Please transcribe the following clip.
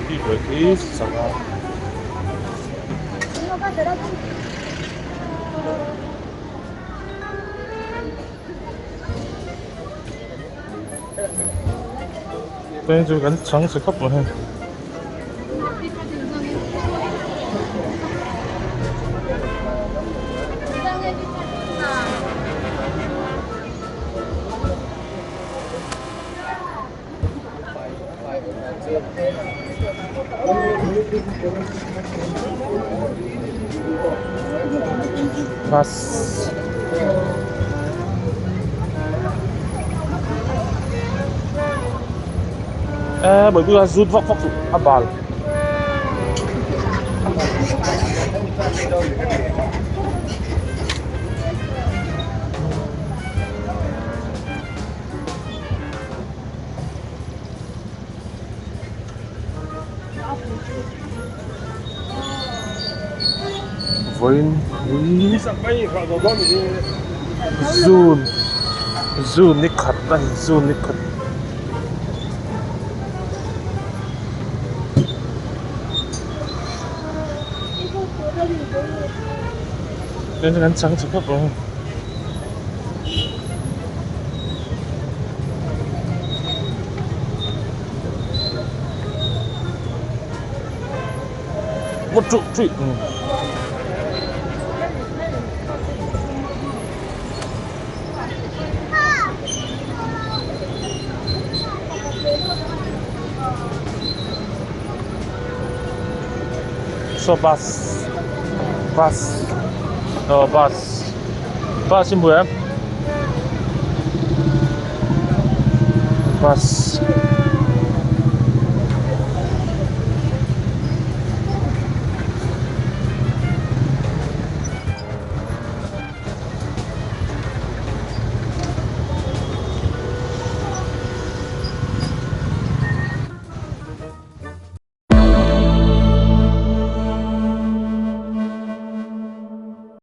Khi hnuai khi sangha. Train chu kan chhang chhe khawp mai hei. Bus e bởi vì là rút vóc vóc a bal Vawiin hi June June ni khat a ni June ni khat. Kan chang chhe khawp ang. Saw bus bus aw bus bus i hmu em bus.